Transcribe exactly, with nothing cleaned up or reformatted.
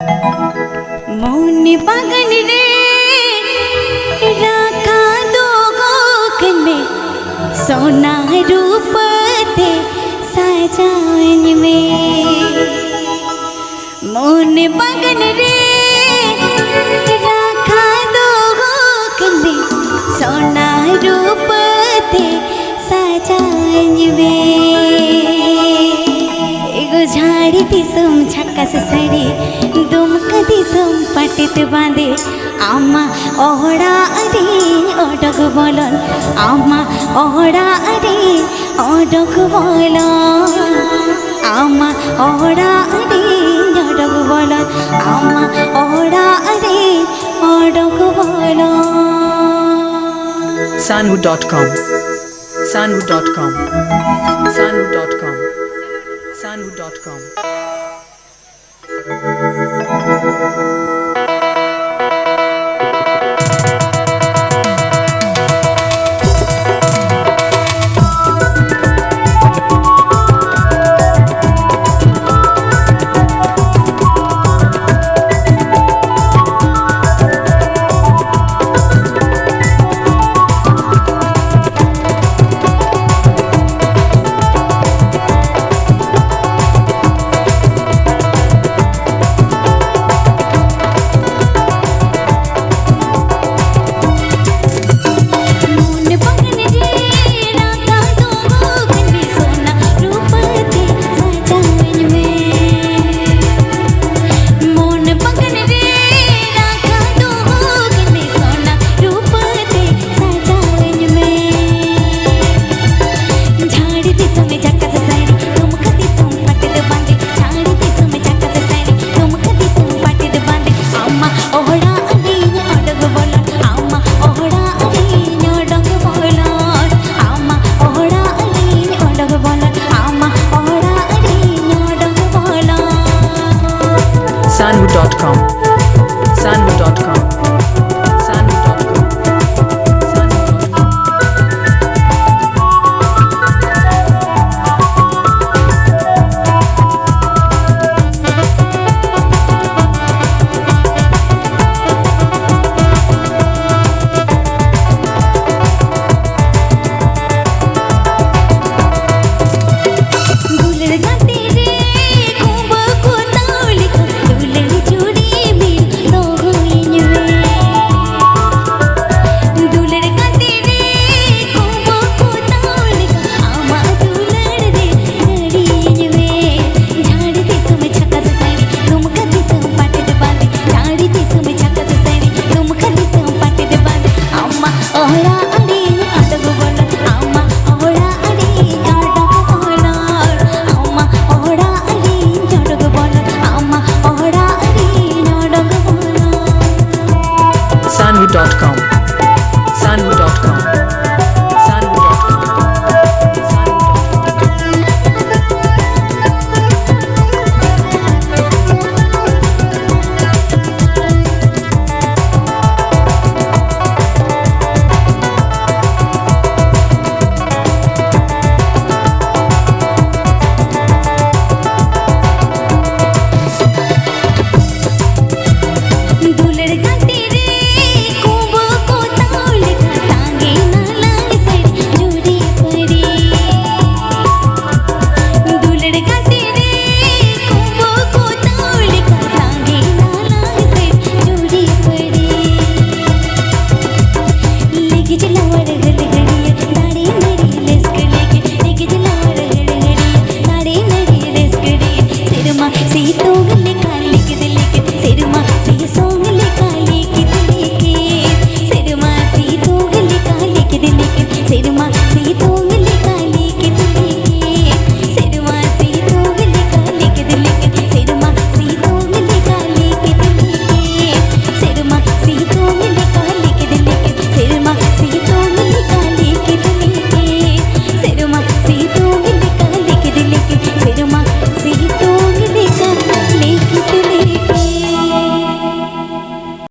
ᱢᱚᱱ ᱵᱟᱜᱟᱱ ᱨᱮ ᱨᱟᱠᱷᱟ ᱫᱚᱦᱚ ᱠᱟᱹᱧ ᱢᱮ, ᱥᱚᱱᱟ ᱨᱩᱯᱟᱹ ᱛᱮ ᱥᱟᱡᱟᱣᱟᱹᱧ ᱢᱮ᱾ ᱢᱚᱱ ᱵᱟᱜᱟᱱ ᱨᱮ ᱨᱟᱠᱷᱟ ᱫᱚᱦᱚ ᱠᱟᱹᱧ ᱢᱮ, ᱥᱚᱱᱟ ᱨᱩᱯᱟᱹ ᱛᱮ ᱥᱟᱡᱟᱣᱟᱹᱧ ᱢᱮ᱾ ᱮᱜᱳ ᱡᱷᱟᱲ ᱫᱤᱥᱚᱢ ᱡᱷᱟᱠᱟᱥ ᱥᱟᱹᱲᱤ, ᱫᱩᱢᱠᱟ ᱫᱤᱥᱚᱢ ᱯᱟᱴᱮᱫ ᱵᱟᱸᱫᱮ, ᱟᱢᱟᱜ ᱚᱲᱟᱜ ᱨᱤᱧ ᱚᱰᱚᱠ ᱵᱚᱞᱚᱱ, ᱟᱢᱟᱜ ᱚᱲᱟᱜ ᱨᱤᱧ ᱚᱰᱚᱠ ᱵᱚᱞᱚᱱ, ᱟᱢᱟᱜ ᱚᱲᱟᱜ ᱨᱤᱧ ᱚᱰᱚᱠ ᱵᱚᱞᱚᱱ, ᱟᱢᱟᱜ ᱚᱲᱟᱜ ᱨᱤᱧ ᱚᱰᱚᱠ ᱵᱚᱞᱚᱱ᱾ Sanwu dot com. Sanwu dot com. Sanwu dot com. Sanwu dot com. Sanwu dot com. Sanwu dot com. Sanwu dot com. dot com.